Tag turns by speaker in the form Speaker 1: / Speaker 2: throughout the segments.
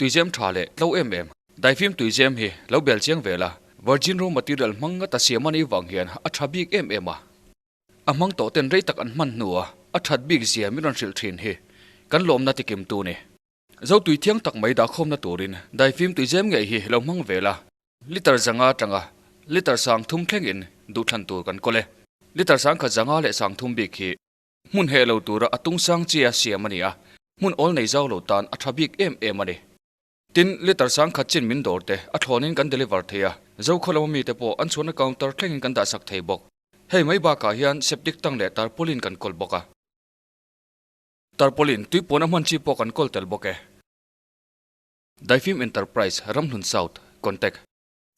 Speaker 1: Tuizem tha leh tlo em em. Daifim tuizem hi lo bel chiang ve la, virgin raw material hmang ngata siam a nih vang hian a tha bik em em a. A hmang tawh ten rei tak an hman hnua a that bik zia min rawn hrilh thin hi kan lawmna tikim tu ni. Zo tui thiang tak mai dahkhawmna turin daifim tuizem ngei hi lo hmang ve la. Liter zanga atanga liter sang thum thlengin duhthlan tur kan kawl e. Liter sang khat zanga leh sang thum bik hi hmun heh lo tura a tung sang chia siam a ni a, hmun awl nei zau lo tan a tha bik em em a ni. Tin, liter sang khat chin min dawr te a thlawnin kan deliver thei a, Zokhaw lama mite pawh an chhuahna counter thlengin kan dahsak thei bawk. Hei mai bakah hian septic tank leh tarpaulin kan kawl bawk a. Tarpaulin tui puan a hman chi pawh kan kawl tel bawk e. Daifim Enterprise, Ramhlun South, Contact,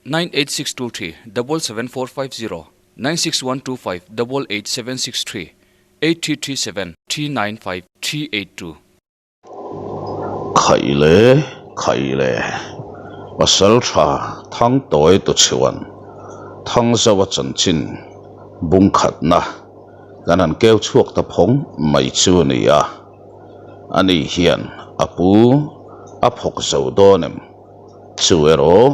Speaker 1: 98623 77450 96125 88763 8337 395 382.
Speaker 2: Khaih le, khaih le, pasal tha thang tawi tu chhuan thang zauh a chanchin bung khatna kan han keu chhuak ta phawng mai chu a ni a. Ani hian a pu a phawk zo dawn em? Chu erawh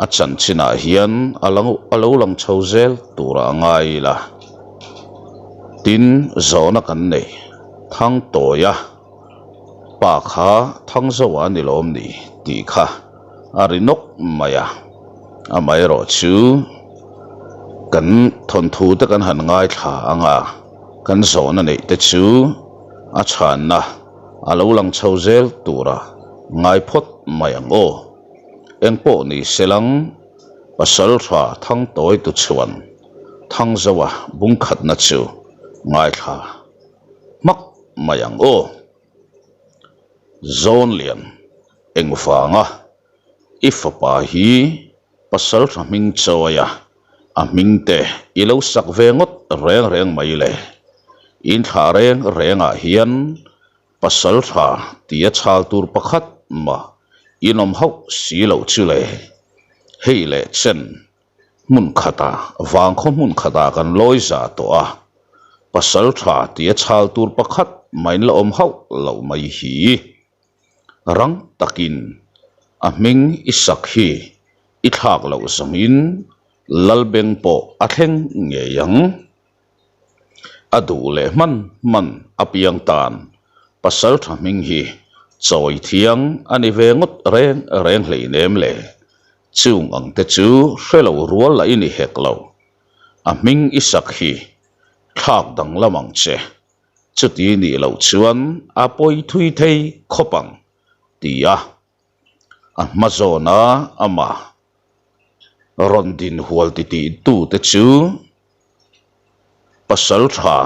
Speaker 2: a chanchinah hian a lo a lo lang chho zel turah a ngai ila. Tin, zawhna kan nei thang tawi a, pa kha thang zoa a ni lawm ni tih kha a ri nawk mai a. Amaherawhchu kan thawnthu te kan han ngaithla ang a. Kan zawhna neih te chu a chhanna a lo lang chho zel tura ngai phawt mai ang aw. Engpawh ni se lang, pasal tha thang tawi tu chuan Thangzoa bungkhatna chu ngaithla hmak mai ang aw. Zawnlian engvanga i fapa hi pasal tha hming chawi a. A hming te i lo sak ve ngawt reng reng mai le. In thlah reng rengah hian pasal tha tia chhal tur pakhat mah in awm hauh si loh chu le. Hei leh chen hmun khatah vangkhaw hmun khatah kan lawi za tawh a, pasal tha tia chhal tur pakhat mah in la awm hauh loh mai hi. Rang takin a hming i sak hi i thlak loh zawngin Lalbeng pawh a thleng ngei ang. A duh leh hman hman a piang tan pasal tha hming hi chawi thiang a ni ve ngawt reng reng hleinem le. Chung ang te chu hre lo rual lah i ni hek lo. A hming i sak hi thlak danglam ang che. Chuti nih loh chuan a pawi thui thei khawp ang, ti a. A hma zawna amah rawn din hual titih tute chu pasal tha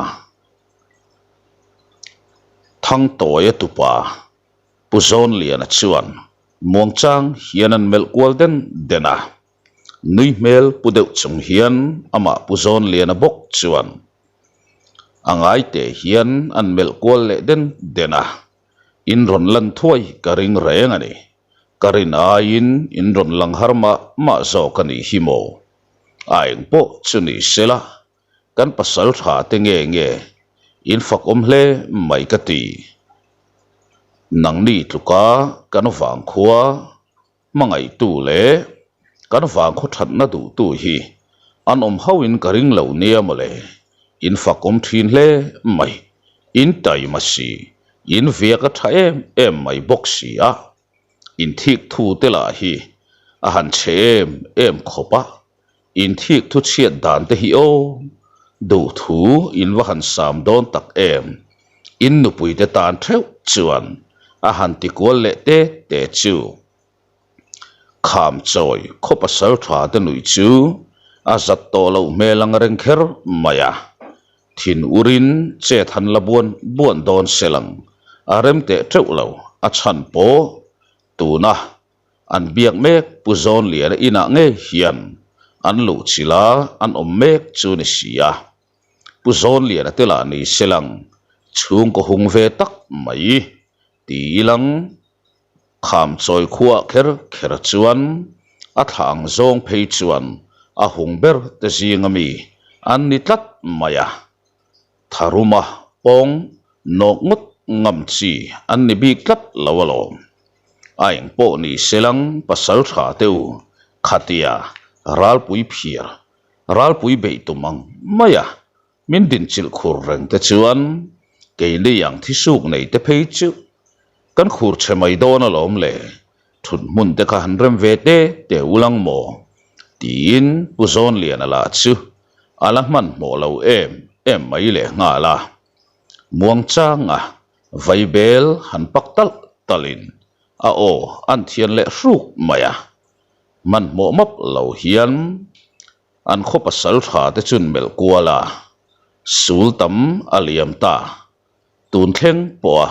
Speaker 2: Thangtawia tupa Pu Zawnliana chuan muangchang hian an melh kual den den a. Nui hmel pu deuh chung hian amah Pu Zawnliana bawk chuan A ngai teh hian an melh kual leh den den a, in rawn lan thuai ka ring reng a ni. Ka rin aiin in rawn lang har mah mah zawk a nih hi maw? A eng pawh chu ni sela, kan pasal tha te nge nge in fak awm hle mai ka ti. Nangni tluka kan vangkhua Hmangaihtu leh kan vangkhaw thatna duhtu hi an awm hauhin ka ring lo nia mawle. In fakawm thin hle mai. In taima si, in viak a tha em em mai bawk si a. In thik thu te lah hi a han chhe em em khawp a. In thik thu chhiat dan te hi aw, duhthu in va han sam dawn tak em? In nupui te tan theuh chuan a han ti kual leh te te chu. Kham chawi khaw pasal tha te nuih chu a zat tawh loh hmel ang reng kher mai a. Thin urin chet han la buan buan dawn se lang a rem teh teuh lo a chhan pawh tuna An biak mek Pu Zawnliana inah ngei hian an luh chilh a, an awm mek chu ni si a. Pu Zawnliana te lah ni se lang chhungkaw hung ve tak mai ti ilang kham chawi khuah kher kher chuan a thlah ang zawng phei chuan a hung ber te zinga mi an ni tlat mai a. Tharuma pawng nawk ngawt ngam chi an ni bik tlat lo alawm. A eng pawh ni selang pasal tha te u khatia ralpui phiar ralpui beih tum ang mai a min dinchilh khur reng te chuan keini ang thisuk nei te phei chu kan khur chhe mai dawn alawm le, thut hmun te kha han rem ve te te ulang maw? tiin Pu Zawnliana lah chu a la hmanhmawh lo em em mai leh nghal a. Muangchanga vaibel han pak talh talhin a aw an thian leh hruk mai a, hmanhmawh map lo hian an khaw pasal tha te chun melh kual a, sul tam a liam ta, tun thleng pawh a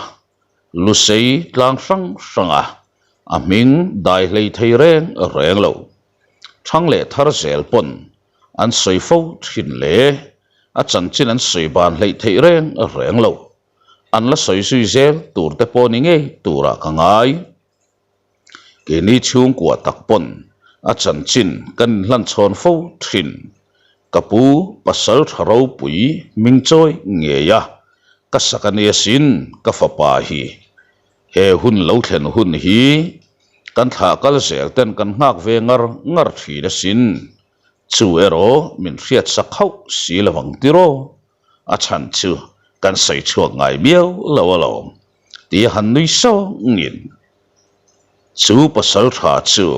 Speaker 2: lusei tlang hrang hrang a, a hming dai hlei thei reng reng lo. Thang leh thar zel pawn an sawi fo thin le, a chanchin an sawi ban hleih theih reng reng lo. An la sawi zui zel tur te pawh ni ngei turah ka ngai. Keini chhungkua tak pawn a chanchin kan inhlan chhawn fo thin. Ka pu pasal tha ropui hming chawi ngei a, ka sak a nia sin ka fapa hi. He hun lo thlen hun hi kan thlah kal zel ten kan nghak ve ngar ngar thin asin. Chu erawh min hriat sak hauh si lo ang tiraw? A chhan chu kan sawi chhuak ngai miau lo alawm tia han nui sawngin chu pasal tha chu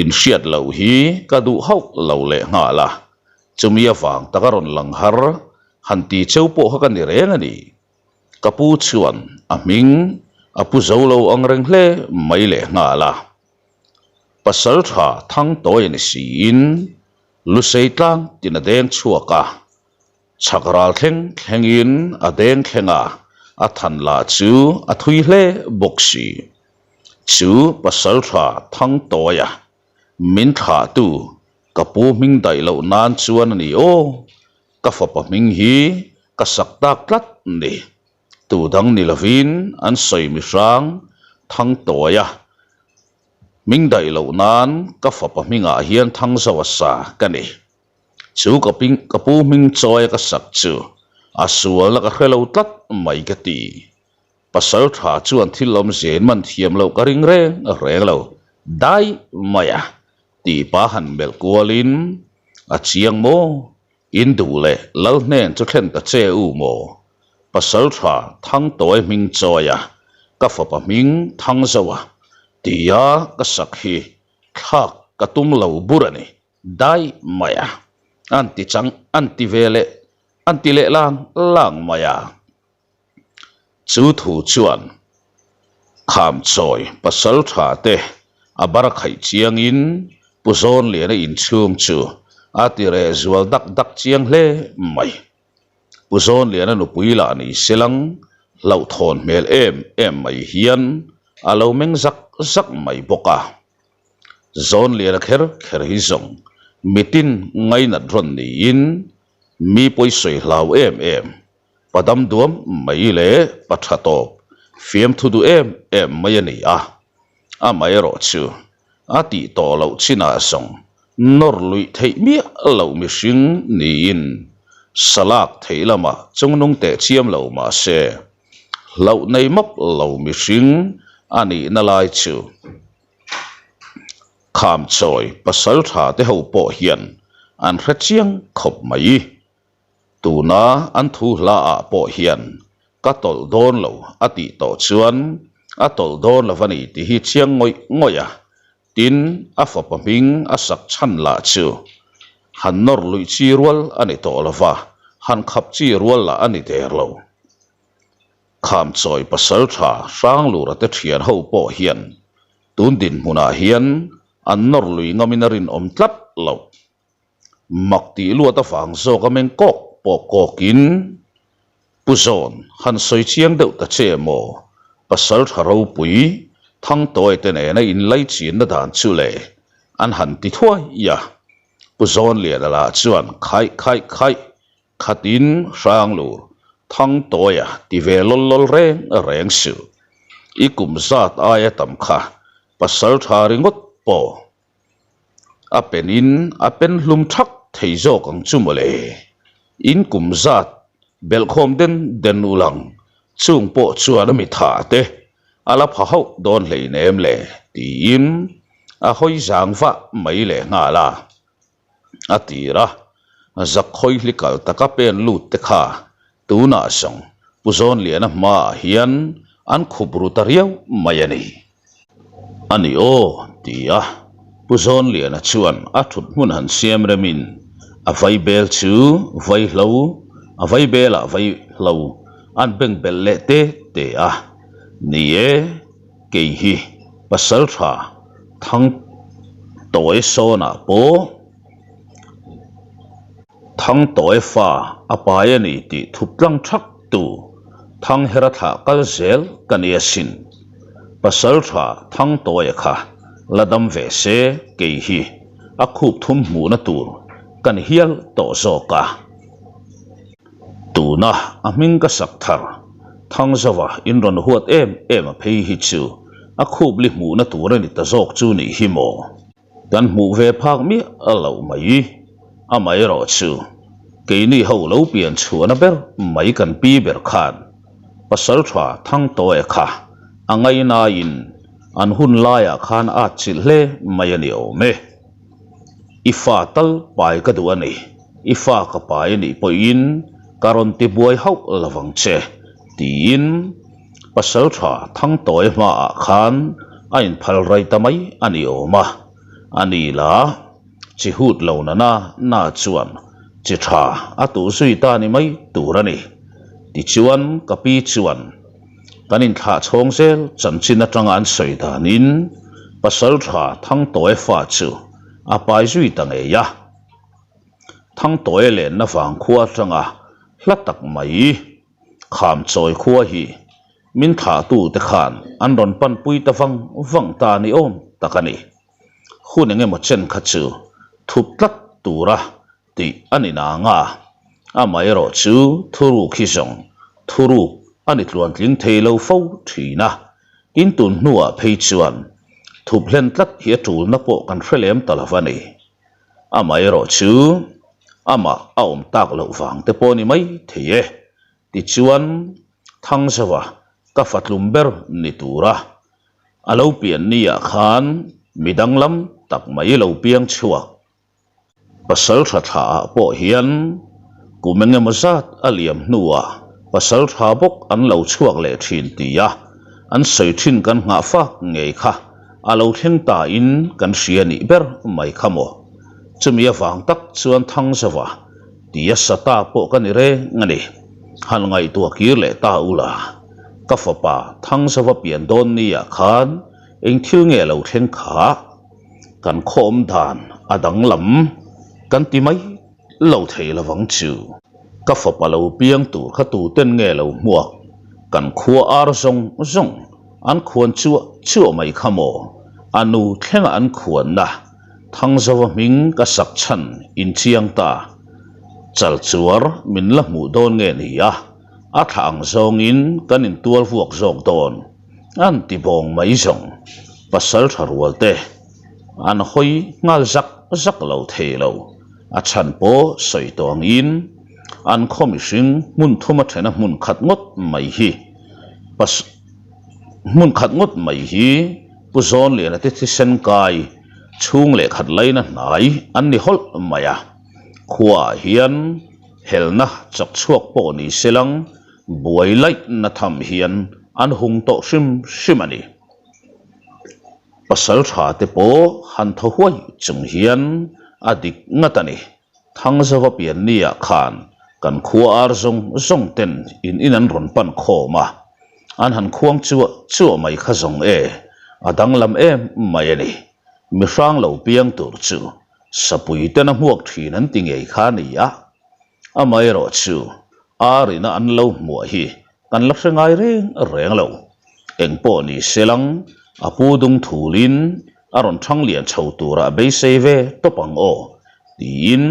Speaker 2: inhriat loh hi ka duh hauh lo leh nghal a, chumi avang taka rawn lang har han ti cheu pawh kha ka ni reng a ni. Ka pu chuan a hming a pu zo lo ang reng hle mai leh nghal a, pasal tha thang tawi a ni siin Lusei tlang tin a deng chhuak a, Chhak ral thleng thlengin a deng thleng a, a than lah chu a thui hle bawk si. Chu pasaltha Thangtawia min thlahtu ka pu hming daih loh nan chuan a ni aw, ka fapa hming hi ka sak tak tlat ni. Tu dang ni lovin an sawi mi hrang Thangtawia hming daih loh nan ka fapa hmingah hian Thangzoa sa ka ni. Chu ka ping ka pu hming chawi a ka sak chu a sualna ka hre lo tlat mai ka ti. Pasal tha chuan thil awmzia in man thiam loh ka ring reng reng lo dai mai a tih pa han melh kualin a chiang maw in duh leh lal hnen chu thlen ta che u maw pasal tha Thangtawi hming chawi a ka fapa hming Thangzoa tia ka sak hi thlak ka tum lo bur a ni. Dai mai a, an ti chang, an ti ve leh, an ti leh lang lang mai a. Chu thu chuan Khamchawi pasal tha te a bar khaih chiangin Pu Zawnliana inchhung chu a ti reh zual dak dak chiang hle mai. Pu Zawnliana nupui lah ni selang hlauhthawn hmel em em mai hian a lo meng zak zak mai bawk a. Zawnliana kher kher hi zawng mitin ngainat rawn niin mi pawisawi hlau em em, pa dam duam mai leh pa tha tawp fiamthu duh em em mai a ni a, amaherawh chu a tih tawh loh chinah zawng nawr luih theih miah loh mihring niin salak theih lamah chungnung teh chiam lo mahse hlauh nei map lo mihring a nihna lai chu Khamchawi pasal tha te ho pawh hian an hre chiang khawp mai. Tuna an thu hla ah pawh hian ka tawlh dawn lo a tih tawh chuan a tawlh dawn lo a ni tih hi chiang ngawih ngawih a, tin a fapa hming a sak chhan lah chu han nawr luih chi rual a ni tawh lo va, han khap chi rual lah a ni der lo. Khamchawi pasal tha Hranglura te thian ho pawh hian tun dinhmunah hian an nawr lui ngamin a rinawm tlat loh. Mak tih luat avang zawk a meng kawk pawh kawkin, Pu Zawn, han sawi chiang deuh ta che maw? Pasal tha ropui Thangtawi te nena inlaichinna dan chu le an han ti thuai a. Pu Zawnliana lah chuan khaih khaih khaih Khatin Hranglur, Thangtawia ti ve lawl lawl reng reng suh. I kum zat aia tam kha pasal tha ringawt pawh a penin a pen hlum thak thei zawk ang chu mawle. In kum zat belhkhawm den den u lang chung pawh chuan a mi tha te. A la pha hauh dawn hleinem le tiin a hawi zang vah mai leh nghal a. A tir a, zak khawi hli kal taka pen lut te kha tunah zawng Pu Zawnliana hmaah hian an khup ru ta riau mai a ni. A ni aw, ti a, Pu Zawnliana chuan a thut hmun han siam remin a vaibel chu vaihlo, a vaibelah vaihlo an beng belh leh te te a. Ni e, kei hi pasal tha thang tawi sawnah pawh thang tawi fa a pai a ni tih thup tlang thak tu Thanghera thlah kal zel ka ni asin. Pasal tha thang tawia kha la dam ve se kei hi a khup thum hmuhna tur ka ni hial tawh zawk a. Tuna a hming ka sak thar, Thangzauva in rawn huat em em a phei hi chu a khup li hmuhna tur a ni ta zawk chu nih hi maw? Kan hmuh ve phak miah loh mai. Amaherawh chu keini ho lo pian chhuahna ber mai kan pi ber khan Pasaltha Thangtawia kha a ngainaiin an hun laiah khan a atchilh hle mai a ni awm e. I fa tal pai ka duh a ni, i fa ka pai a nih pawhin ka rawn ti buai hauh lo vang che, tiin Pasaltha Thangtawia hmaah khan a inphal rai ta mai a ni awm a, a ni la chi hut lo na na na chuan chi tha a tuh zui ta ni mai tur a ni. Tichuan ka pi chuan kan inthlah chhawng zel chanchin atanga an sawi danin Pasaltha Thangtawia fa chu a pai zui ta ngei a. Thangtawia lenna vang khua atanga hla tak mai kham chawi khua hi min thlahtute khan an rawn panpui ta vang vang ta ni awm tak a ni. Hun engemaw chen kha chu thup tlat tura tih a ni nang a, amaherawh chu thuruk hi zawng thuruk a ni tluantling thei lo fo thin a, tin tun hnuah phei chuan thup hlen tlat hi a tulna pawh kan hre lem ta lo a ni. Amaherawh chu amah a awm tak loh vang te pawh a ni mai thei e, tichuan Thangzauva ka fatlum ber ni tura a lo pian niah khan mi danglam tak mai lo piang chhuak. Pasal tha thla ah pawh hian kum eng emaw zat a liam hnuah pasal tha bawk an lo chhuak leh thin tia an sawi thin kan nghah fak ngei kha a lo thleng ta in kan hria nih ber mai kha maw. Chumi avang tak chuan Thangzauva tia sa ta pawh ka ni reng a ni. Han ngaihtuah kir leh ta ula, ka fapa Thangzauva pian dawn niah khan eng thil nge lo thleng kha? Kan khawm dan a danglam kan ti mai lo thei lovang chu. Ka fapa lo piang tur kha tuten nge lo hmuak, kan khua ar zawng zawng an khuan chuah chuah mai kha maw, a nu thlenga an khuanna Thangzauva hming ka sak chhan inchiang ta. Chalchuar min la hmuh dawn nge ni a, a thlah ang zawngin kan intual vuak zawk dawn. An ti bawng mai zawng pasal tha rual te an hawi nghal zak zak lo thei lo. A chhan pawh sawi tawh angin an khaw mihring hmun thum a thena hmun khat ngawt mai hi pas hmun khat ngawt mai hi Pu Zawnliana te thisen kai chhung leh khat laina hnai an ni hawlh mai a. Khuaah hian helna chak chhuak pawh ni se lang Buai laihna tham hian an hung tawh hrim hrim a ni. Pasal tha te pawh han thaw huai chung hian a dik ngat a ni. Thangzauva pianniah khan kan khua ar zawng zawng ten in in an rawn pan khawm a, an han khuang chuah chuah mai kha zawng e, a danglam em mai a ni. Mihrang lo piang tur chu sapui ten a hmuak thin an ti ngei kha a ni a. Amaherawh chu arina an lo hmuah hi kan la hre ngai reng reng lo. Engpawh ni se lang a pu dung thulin a rawn thang lian chho turah beisei ve tawp ang aw tiin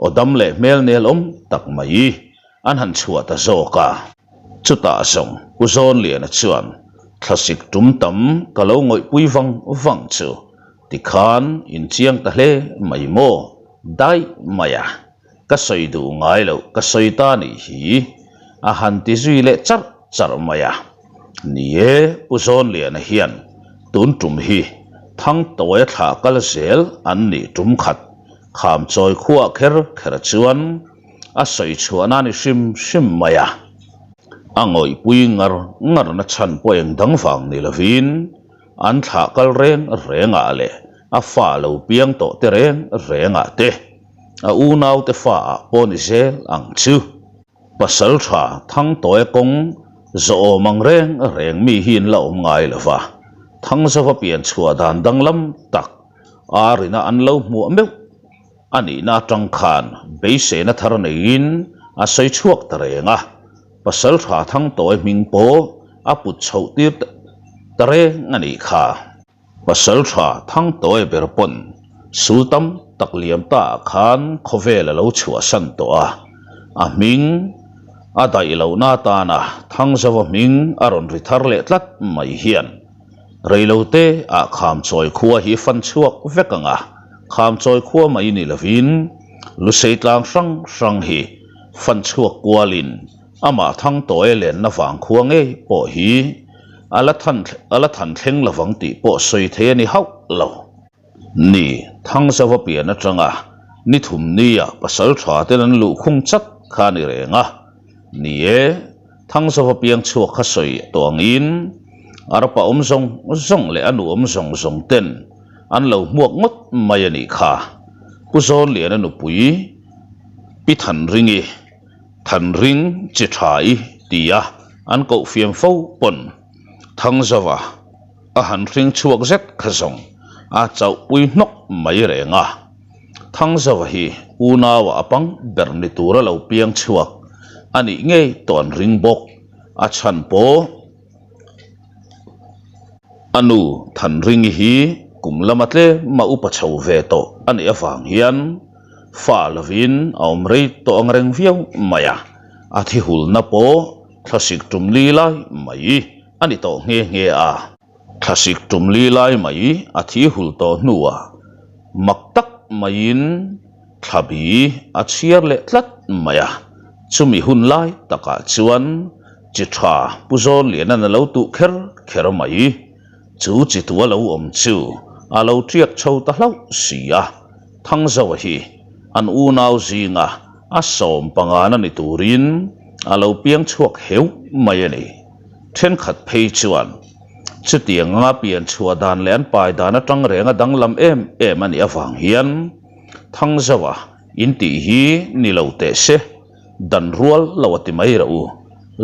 Speaker 2: aw dam leh hmel nel awm tak mai an han chhuah ta zawk a. Chutah zawng Pu Zawnliana chuan thlasik tum tam ka lo ngawihpui vang vang chu tikhan inchiang ta hle mai maw daih mai a. Ka sawi duh ngai loh ka sawi ta nih hi a han ti zui leh charh charh mai a. Ni e, Pu Zawnliana hian tun tum hi Thangtawia thlah kal zel an nih tum khat kham chawi khuah kher kher chuan a sawi chhuahna a ni hrim hrim mai a. A ngawihpui ngar ngarna chhan pawh eng dang vang ni lovin an thlah kal reng rengah leh a fa lo piang tawh te reng rengah te a unaute fa ah pawh ni zel ang chu. Pasal tha Thangtawia kawng zawhawm ang reng reng mi hi in la awm ngai lo va, Thangzova pian chhuah dan danglam tak arina an lo hmuah meuh a nihna atang khan beiseina thar neiin a sawi chhuak ta reng a, Pasal tha Thangtawia hming pawh a put chhoh tir ta reng a nih kha. Pasal tha Thangtawia ber pawn sul tam tak liam ta ah khan khawvel a lo chhuahsan tawh a, a hming a daih lohna atana Thangzova hming a rawn ri thar leh tlat mai hian reilote ah Khamchawi khua hi fan chhuak vek ang a, Khamchawi khua mai ni lovin Lusei tlang hrang hrang hi fan chhuak kualin Amah Thangtawia lenna vang khua ngei pawh hi a la than a la than thleng lovang tih pawh sawi thei a ni hauh lo. Ni, Thangzauva pian atanga ni thum nia pasal tha ten an luh khung chat kha a ni reng a. Ni e, Thangzauva piang chhuak kha sawi tawh angin arpa awm zawng zawng leh a nu awm zawng zawng ten an lo hmuak ngawt mai a nih kha. Pu Zawnliana nupui Pi Thanringi. Thanring chi tha i ti a, an koh fiam fo pawn Thangzauva a han hring chhuak zet kha zawng a chauhpui hnawk mai reng a. Thangzauva hi unaua a pang ber ni tura lo piang chhuak a nih ngei tawh an ring bawk. A chhan pawh a nu Thanringi hi kum lama tlema upa chho ve tawh a nih avang hian, Fa lovin a awm rei tawh ang reng viau mai a, a thi hulna pawh thlasik tum li lai mai a ni tawh nghe nghe a. Thlasik tum li lai mai a thi hul tawh hnuah mak tak maiin thlabi a chhiar leh tlat mai a, chumi hun lai takah chuan chi tha Pu Zawnliana'n a lo tuh kher kher mai. Chu chi tu a lo awm chu a lo tiak chho ta hlauh si a, Thangzoa hi an unau zinga a sawm pangana ni turin a lo piang chhuak heuh mai a ni. Thenkhat phei chuan chutiang anga pian chhuah dan leh an pai dan atang reng a danglam em em a nih avang hian Thangzoa in tih hi ni lo teh se, dan rual lo a ti mai reuh u,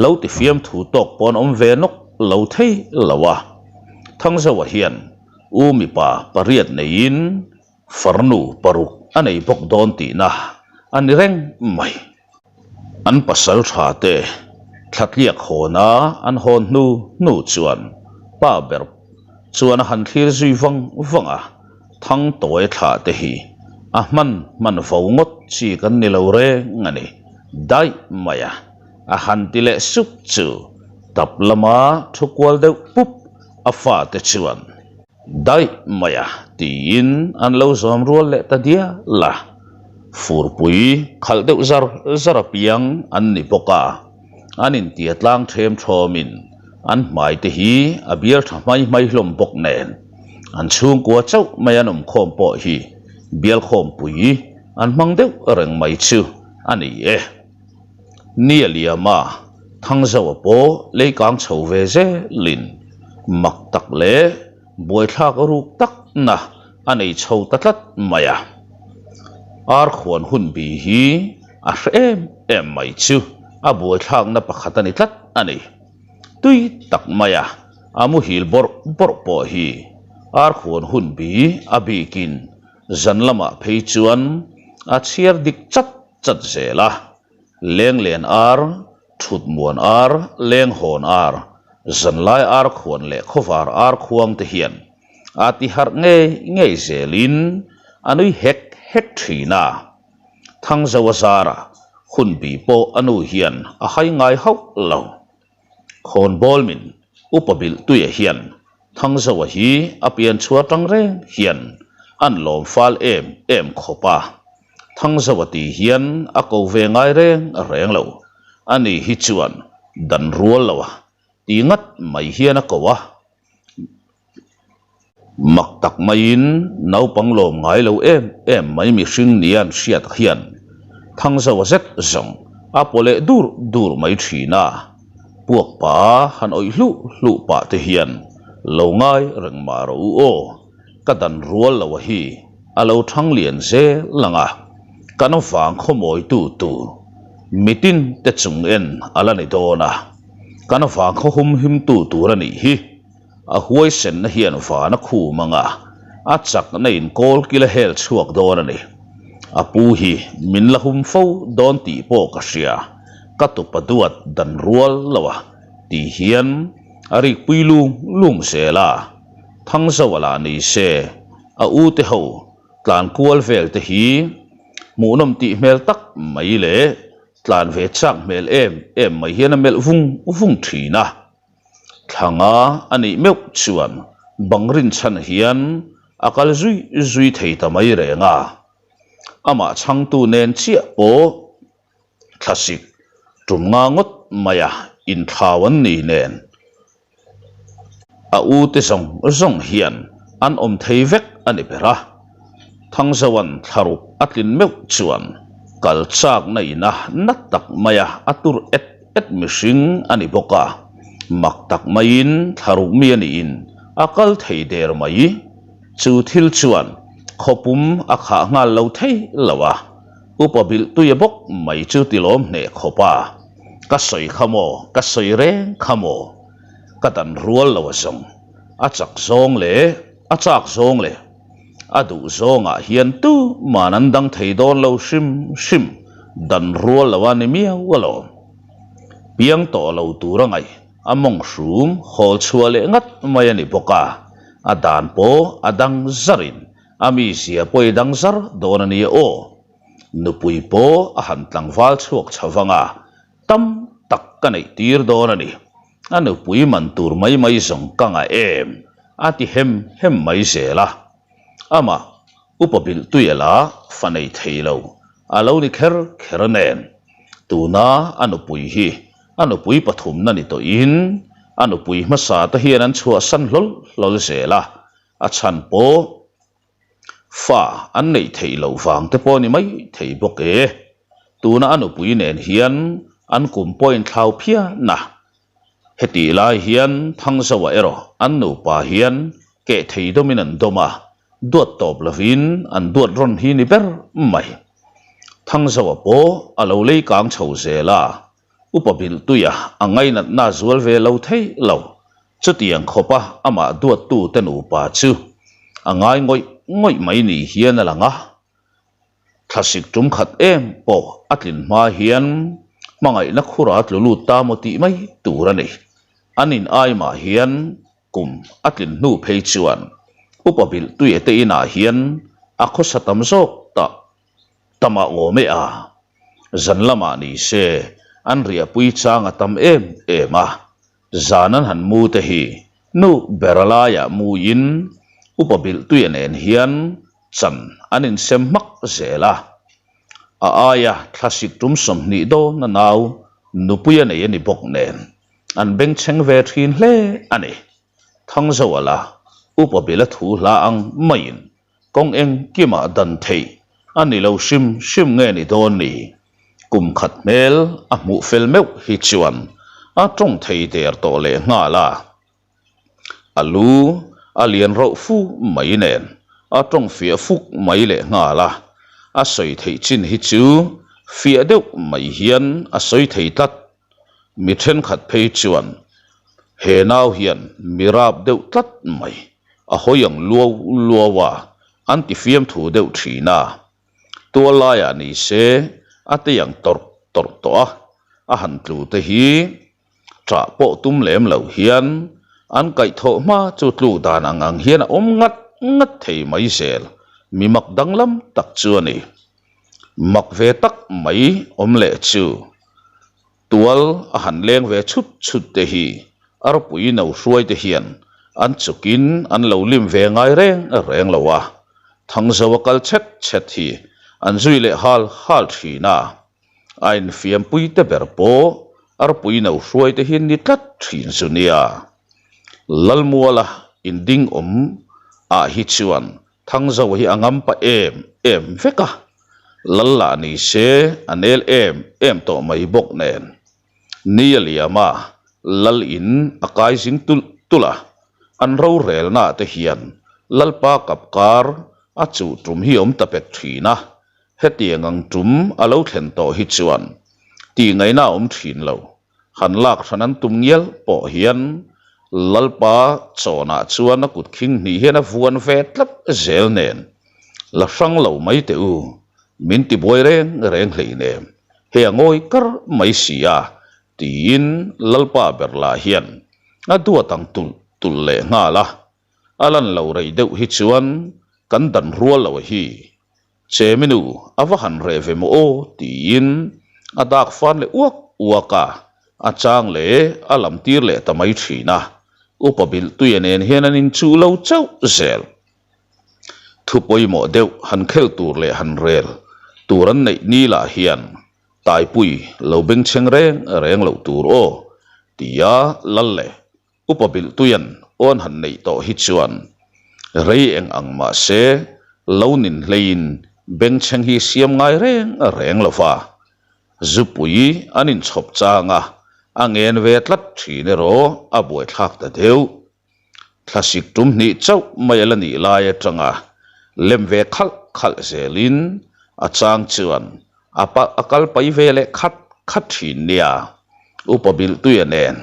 Speaker 2: lo ti fiamthu tawk pawn awm ve nawk lo thei lo a. Thangzoa hian u mipa pariat neiin Farnu paruk a nei bawk dawn tihna a ni reng mai. An pasal tha te thlatliak hawna an hawn hnu hnu chuan pa ber chuan a han thlir zui vang vang a, Thangtawi thlah te hi a hman hman vo ngawt chi kan ni lo reng a ni daih mai a, a han ti leh sup chu tap lama thu kual deuh pup a fate chuan. Daih mai a, tiin an lo zawm rual leh ta dial a. Furpui khalh deuh zar zar a piang an ni bawk a, an intia tlang ṭhem ṭhawmin an hmai te hi a bial ṭha hmai hmai hlawm bawk nen an chhungkua chauh mai an awmkhawm pawh hi bial khawmpui an hmang deuh reng mai chu a ni e. Ni a liam a, Thangzoa pawh leikang chho ve zelin mak tak leh buaithlak ruk takna a nei chho ta tlat mai a. Ar khuan hun bi hi a hre em em mai chu a buaithlakna pakhat a ni tlat a ni. Tui tak maia a muhil bawrh bawrh pawh hi ar khuan hun bi a bikin zan lamah phei chuan a chhiar dik chat chat zel a, lenglen ar, thut muan ar, leng hawn ar, zanlai ar khuan leh khawvar ar khuang te hian a ti harh ngei ngei zelin a nui hek hek thin a. Thangzoa zara hunbi pawh a nu hian a hai ngai hauh lo. Khawnbawl min upa bilh tuia hian Thangzoa hi a pian chhuah tang reng hian an lawm fal em em khawp a. Thangzoa ti hian a ko ve ngai reng reng lo. Ani hi chuan dan rual lo a. Ti ngat mai hian a ko a. Mak tak maiin naupang lawm ngai lo em em mai mihring nia an hriat hian Thangzoa zet zawng a paw leh dur dur mai thin a. Puak pa han awih hluh hluh pah te hian lo ngai reng mah rawh u aw, ka dan rual lo a hi a lo thang lian zel ang a, kan vang khawmawitu tur mitin te chung en a la ni dawn a, kan vang khaw humhimtu tur a nih hi. A huaisenna hian van a khum ang a, a chakna in kawl kil a hel chhuak dawn a ni. A pu hi min la hum fo dawn tih pawh ka hria, ka tupa duat dan rual lo a tih hian a rikpui lung lung zel a. Thangzoa lah ni se, a u te ho tlan kual vel te hi hmuhnawm tih hmel tak mai leh tlan ve chak hmel em em mai hian a melh vung vung thin a. Thlanga a nih meuh chuan bang rinchhan hian a kal zui zui thei ta mai reng a, amah chhangtu nen chiah pawh thlasik tum nga ngawt maia inthlau an ni nen a ute zawng zawng hian an awm thei vek a ni ber a. Thangzoan thlaruk a tlin meuh chuan kal chakna ina na tak maia a tur et et mihring a ni bawk a, mak tak maiin thlaruk mi a niin a kal thei der mai. Chu thil chuan khawpum a khah nghal lo thei lo a, upa bilh tuia bawk mai chu tilawm hneh khawp a, Ka sawi kha maw, ka sawi reng kha maw, ka dan rual lo a zawng, a chak zawng leh a chak zawng leh. A duh zawngah hian tuman an dang thei dawn lo hrim hrim, dan rual lo a ni miau alawm. Piang tawh lo tur a ngaih, a mawng hrum hawl chhuah leh ngat mai a ni bawk a, a dan pawh a dang zarin a mizia pawh i dang zar dawn a nia aw. Nupui pawh a han tlangval chhuak chho vang a, tam tak ka neih tir dawn a ni. A nupui man tur mai mai zawng ka ngah em? a ti hem hem mai zel a. Amah upa bilh tuiala fa nei thei lo a lo ni kher kher nen. Tuna a nupui hi a nupui pathumna ni tawhin a nupui hmasa te hian an chhuahsan hlawl hlawl zel a, a chhan pawh Fa an neih theih loh vang te pawh a ni mai thei bawk e. Tuna a nupui nen hian an kum pawh inthlau phian a. Hetih lai hian Thangzoa erawh an nupa hian keh thei dawmin an dawm a, duat tawp lovin an duat rawn hi ni ber mai. Thangzoa pawh a lo lei kang chho zel a, Upa Bilhtuia a ngainatna zual ve lo thei lo. Chutiang khawpa amah duattu te nupa chu a ngai ngawih ngawih mai ni hian a lang a. Thlasik tum khat em pawh a tlin hma hian hmangaihna khura tlu lut ta maw tih mai tur a ni. An in ai mah hian kum a tlin hnu phei chuan Upa Bilhtuia te inah hian a khawsa tam zawk ta Tamah awm e a, zan lamah ni se an riahpui chang a tam em em a, zan an han mu te hi nu ber a laiah muin upa bilhtuia nen hian chan an insem hmak zel a, a aia thlasik tum 20 dawn a nau nupui a nei a ni bawk nen an bengchheng ve thin hle a ni. Thangzoala upa bilh a thu hla ang maiin Kawng engkimah dan theih a ni lo hrim hrim nge ni dawn ni? Kum khat hmel a hmuh fel meuh hi chuan a tawng thei der tawh leh nghal a. A lu a lian rauh fu mai nen a tawng fiah fuk mai leh nghal a. A sawi theih chin hi chu fiah deuh mai hian a sawi thei tlat. Mi thenkhat phei chuan he nau hian mi rap deuh tlat mai a hawi ang luau luau a, an ti fiamthu deuh thin a. Tual laiah ni se a tei ang tawrh tawrh tawh a, a han tlu te hi ṭah pawh tum lem lo hian an kaihthawh hma chu tluk dan ang ang hian a awm ngat ngat thei mai zel, mi mak danglam tak chu a ni. Mak ve tak mai awm leh chu tual a han leng ve chhut chhut te hi arpui no hruai te hian an chukin an lo lim ve ngai reng reng lo a, Thangzo a kal chhet chhet hi an zui leh hal hal thin a, a infiampui te ber pawh. Arpui no hruai te hi ni tlat thin zu nia. Lalmuala inding awm ah hi chuan Thangzo hi a ngam pa em em vek a, Lal lah ni se a nel em em tawh mai bawk nen. Ni a liam a, Lal in a kai zing tulh tulh a, an rorelna ah te hian Lalpa kap kar a chuh tum hi awm ta pek thin a, Hetiang ang tum a lo thlen tawh hi chuan tih ngaihna a awm thin lo. Han lak hran an tum ngial pawh hian Lalpa chawnah chuan a kut khing hnih hian a vuan ve tlat zel nen la hrang lo mai teh u, min ti buai reng reng hleinem, hei a ngawi kar mai si a tiin Lalpa ber lah hian a duat ang tulh tulh leh nghal a. A lan lo rei deuh hi chuan kan dan rual lo hi Cheminu a va han reh ve maw aw tiin a dak fan leh uak uak a, a chang leh a lam tir leh ta mai thin a, upa bilh tuia nen hian an inchuh lo chauh zel. Thu pawimawh deuh han khel tur leh han rel tur an neih ni lah hian Taipui lo bengchheng reng reng loh tur aw tia lal leh Upa Bilhtuia'n awn han neih tawh hi chuan rei eng ang mah se lo nin hleiin bengchheng hi siam ngai reng reng lo va, zupui an inchhawp chang a, a ngen ve tlat thin erawh a buaithlak ta deuh. Thlasik tum hnih chauh mai a la nih lai atanga lem ve khalh khalh zelin a chang chuan a a kal pai ve leh khat khat thin nia, Upa Bilhtuia nen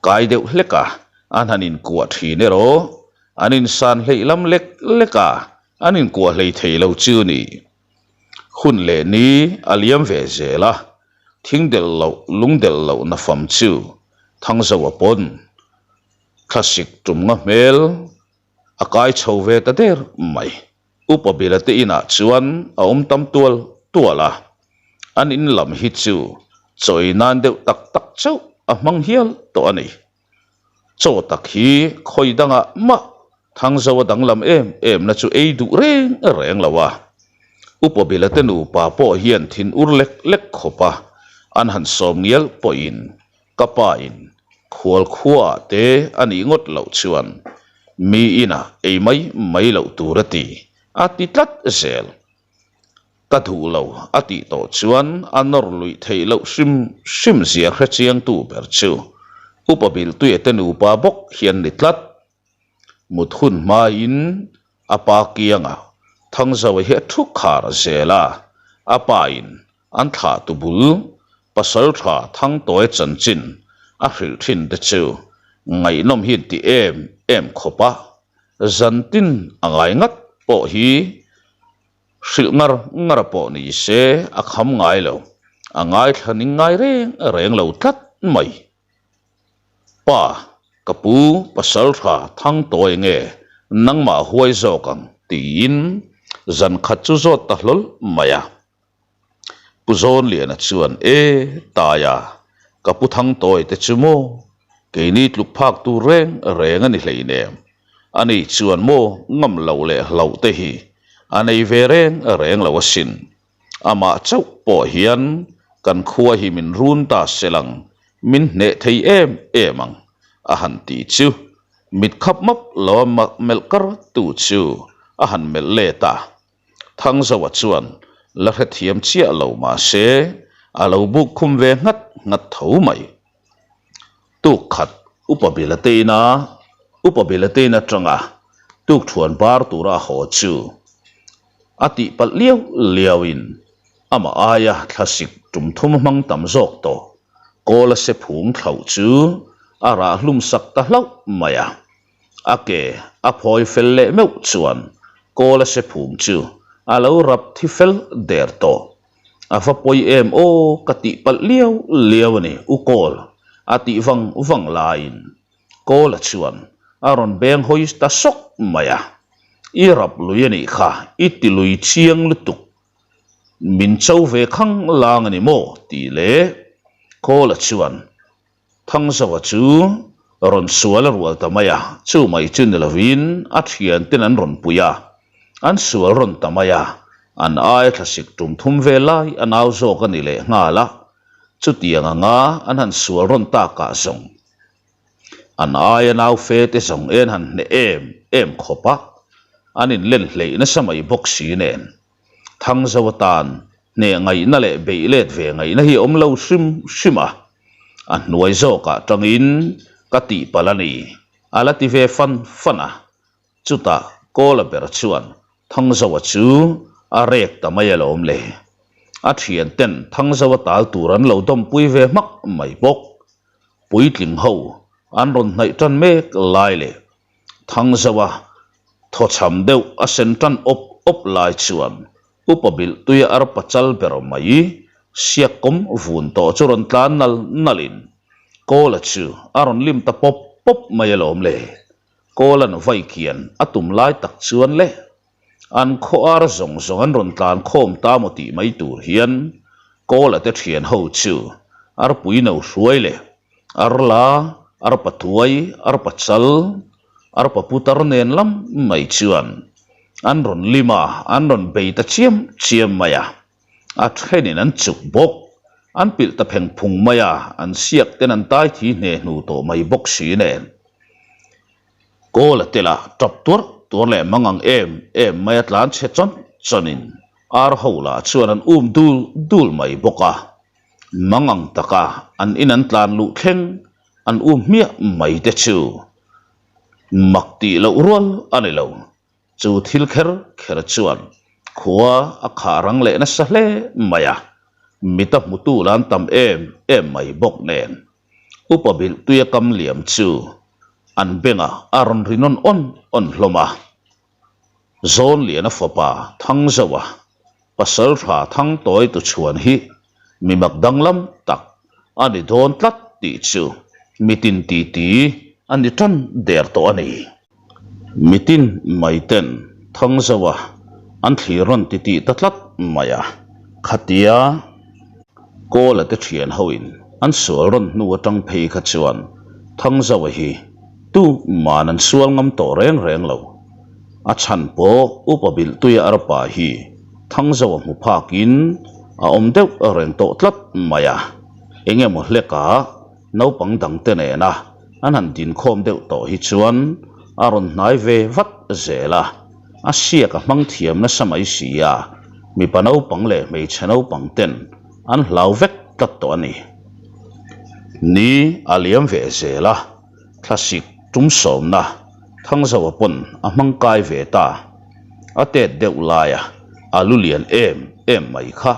Speaker 2: Kai deuh hlek a, an han inkuah thin erawh an insan hleih lam lek lek a, an inkuah hlei thei lo chu ni. Hun leh ni a liam ve zel a, thing delh loh lung delh loh na fam chu Thangzoa pawn thlasik tum nga hmel a kai chho ve ta der mai. Upa Bila te inah chuan a awm tam tual tual a, an in lam hi chu chawi nan deuh tak tak chauh a hmang hial tawh a ni. Chaw tak hi khawi dangah mah Thangzo a danglam em em na chu ei duh reng reng lo a. Upa Bila te nupa pawh hian thin ur lek lek khawp a, an han sawm ngial pawhin Ka pa in khual khua ah te a nih ngawt loh chuan mi inah ei mai mai loh tur a ti, a ti tlat zel. Ka duh lo a tih tawh chuan a nawr luih theih loh hrim hrim zia hre chiangtu ber chu Upa Bilhtuia te nupa bawk hian ni tlat. Mut hun hmain a pa kiangah Thangzoa hi a thu khar zel a, a pa in an thlah tu bul pasal tha Thangtawi chanchin a hrilh thin te chu ngaihnawm hi an ti em em khawp a, zantin a ngai ngat pawh hi hrilh ngar ngar pawh ni se a kham ngai lo, a ngaithla ning ngai reng reng lo tlat mai. Pa, ka pu pasal tha Thangtawi nge nangmah huai zawk ang tiin zan khat chu zawt ta hlawl mai a. Pu Zawnliana chuan E Taia, ka pu Thangtawi te chu maw keini tluk phak tur reng reng a ni hleinem, ani chuan maw ngam loh leh hlauh te hi a nei ve reng reng lo asin. Amah chauh pawh hian kan khua hi min run ta sel ang, min hneh thei em em ang, a han ti chu. Mit khap map lo a melh kar tu chu a han melh let a. Thangzoa chuan la hrethiam chiah lo mah se a lo buk khum ve nghat nghat tho mai. Tuk khat Upa Bila te ina Upa Bila te in atanga tuk thuan bar tura a haw chu a tih palh liau liau in amah aia thlasik tum thum hmang tam zawk tawh Kawla se phung thlauh chu a rah hlum sak ta hlauh mai a. A ke a phawi fel leh meuh chuan Kawla se phung chu a lo rap thi fel der tawh. A va pawi em aw ka tih palh liau liau a ni U Kawl a tih vang vang laiin Kawla chuan a rawn beng hawi ta sawk mai a, I rap lui a nih kha i ti lui chiang lutuk min cho ve khang lang a ni maw tih leh Kawla chuan Thangzauha chu rawn sual a rual ta mai a, chu mai chu ni lovin a thianten an rawn pui a, an sual rawn ta mai a, an aia thlasik tum thum ve lai a nau zawk a ni leh nghal a. Chutiang anga an han sual rawn takah zawng an aia nau fe te zawng en han hneh em em khawp a, an inlen hleih nasa mai bawk si nen. Thangzo atan hneh ngaihna leh beih let ve ngaihna hi a awm lo hrim hrim a, a hnuai zawkah tangin ka tihpalh a ni, a la ti ve fan fan a. Chutah Kawla ber chuan Thangzoa chu a rek ta mai alawm le. A thian ten Thangzoa tal tur an lo dawmpui ve hmak mai bawk. Puitling ho an rawn hnaih tan mek lai leh Thangzoa thawchham deuh a sen tan awp awp lai chuan Upa bilh tuia arpa chal ber mai siak kawm vun tawh chu rawn tlan nal nalin Kawla chu a rawn lim ta pawp pawp mai alawm le. Kawlan vai kian a tum lai tak chuan le an khaw ar zawng zawng an rawn tlan khawm ta maw tih mai tur hian Kawla te thian ho chu arpui no hruai leh arla, arpa tuai, arpa chal, arpa putar nen lam mai chuan an rawn lim a, an rawn bei ta chiam chiam mai a. A thenin an chuk bawk. An pilh ta pheng phung mai a, an siak ten an tai thi hne hnu tawh mai bawk si nen. Kawl a tel a, tap tuar tuar leh mang ang em em mai a tlan chhe chawn chawnin ar ho lah chuan an um dul dul mai bawk a. Mang ang taka an in an tlan luh thleng an um hmiah mai te chu mak tih loh rual a ni lo. Chu thil kher kher chuan khua a khah rang leh nasa hle mai a, mita hmutu la an tam em em mai bawk nen. Upa bilh tuia kam liam chu an bengah a rawn ri nawn awn awn hlawm a. Zawnliana fapa Thangzoa pasal tha Thangtawi tuchhuan hi mi mak danglam tak a ni dawn tlat tih chu mitin titi a ni tan der tawh a ni. Mitin mai ten Thangzoa an thlir rawn titih ta tlat mai a, khatia Kawla te thian hoin an sual rawn hnu atang phei kha chuan Thangzoa hi tuman an sual ngam tawh reng reng lo. A chhan pawh Upa Bilhtuia arpa hi Thangzoa hmu phakin a awm deuh reng tawh tlat mai a, eng emaw hlekah naupang dangte nena an han dinkhawm deuh tawh hi chuan a rawn hnai ve vat zel a, a siak a hmang thiam nasa mai si a, mipa naupang leh hmeichhe naupang ten an hlau vek tlat tawh a ni. Ni a liam ve zel a. Thlasik tum sawmna Thangzoa pawn a hmang kai ve ta. A tet deuh laia a lu lian em em mai kha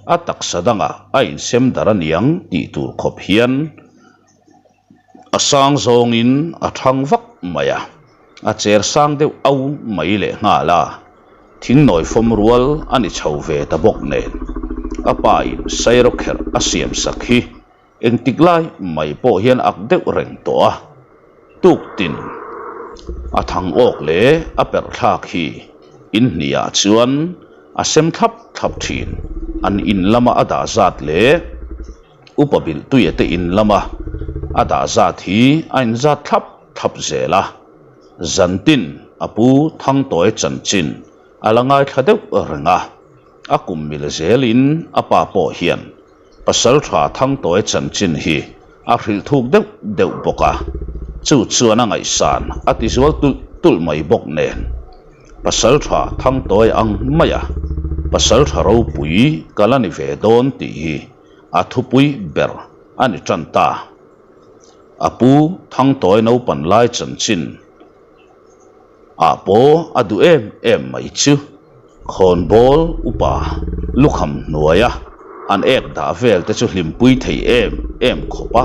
Speaker 2: a taksa dangah a insem dar a niang tih tur khawp hian a sang zawngin a thang vak mai a, a cher sang deuh au mai leh nghal a, thingnawi fawm rual a ni chho ve ta bawk nen a pa in sairawkherh a siam sak hi Engtik lai mai pawh hian ak deuh reng tawh a, tuktin a thang awk leh a perh thlak hi in hniah chuan a sem thlap thlap thin. An in lama a dah zat leh upa bilhtuia te in lama a dah zat hi a inzat thlap thlap zel a, zantin a pu Thangtawi chanchin a la ngaithla deuh reng a, a kum mil zelin a pa pawh hian Pasal tha Thangtawi chanchin hi a hrilh thuk deuh deuh bawk a, chu chuan a ngaihsan a ti zual tulh tulh mai bawk nen. Pasal tha Thangtawi ang mai a, pasal tha ropui ka la ni ve dawn tih hi a thupui ber a ni tan ta. A pu Thangtawi naupan lai chanchin ah pawh a duh em em mai chu khawnbawl upa lukham hnuaia an ek dah vel te chu hlimpui thei em em khawp a,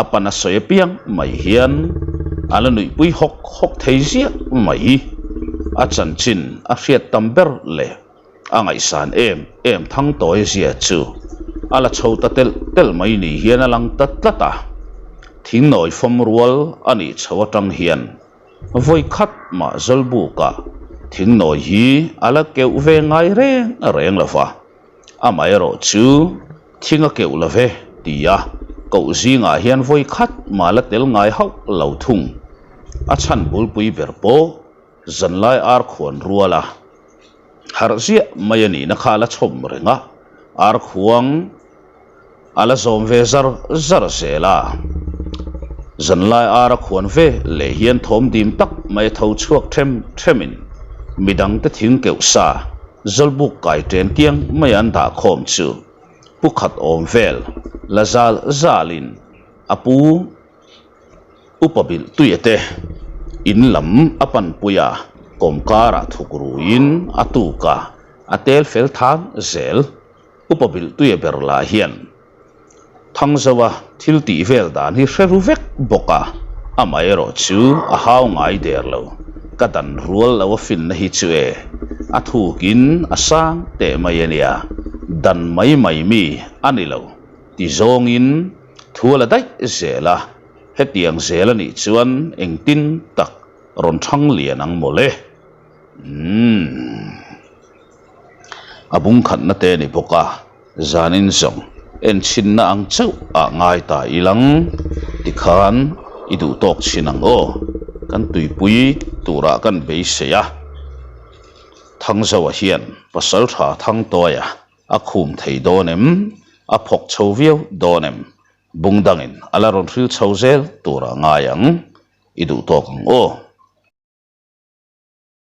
Speaker 2: a pan a sawi apiang mai hian a la nuihpui hawk hawk thei ziah mai. A chanchin a hriat tam ber leh a ngaihsan em em Thangtawi zia chu a la chho ta telh telh mai ni hian a lang ta tlat a, thingnawi fawm rual a nih chho atang hian Vawi khat mah Zawlbukah thingnawi hi a la keuh ve ngai reng reng lo va, amaherawh chu thing a keuh lo ve tia koh zingah hian vawi khat mah la tel ngai hauh lo thung. A chhan bulpui ber pawh zanlai ar khuan rual a harh ziah mai a nihna kha a la chhawm reng a, ar khuang. A la zawm ve zar zar zel a. Zanlai ar a khuan ve leh hian thawm dim tak mai a tho chhuak them themin midangte thing keuh sa zawlbuk kai ṭen kiang mai an dah khawm chu pu khat awm vel la zal zalin a pu Upa bilh tuia te in lam a panpui a, kawmkarah thuk ruiin a tuk a, a tel fel than zel. Upa bilh tuia ber lah hian Thangzoa thil tih vel dan hi hre ru vek bawk a, amaherawh chu a hau ngai der lo. Ka dan rual lo a finna hi chu e, a thukin a sang teh mai a nia, dan mai mai mi a ni lo ti zawngin Thu a la daih zel a, hetiang zel a nih chuan engtin tak rawn thang lian ang mawle. Umm. A bung khatna te a ni bawk a, zanin zawng enchhinna ang chauh ah ngai ta ilang tikhan i duh tawk chhin ang aw, kan tuipui turah kan beisei a. Thangzoa hian Pasaltha Thangtawia A khum thei dawn em? A phawk chho viau dawn em? Bung dangin a la rawn hril chho zel tur a ngai ang. I duh tawk ang aw.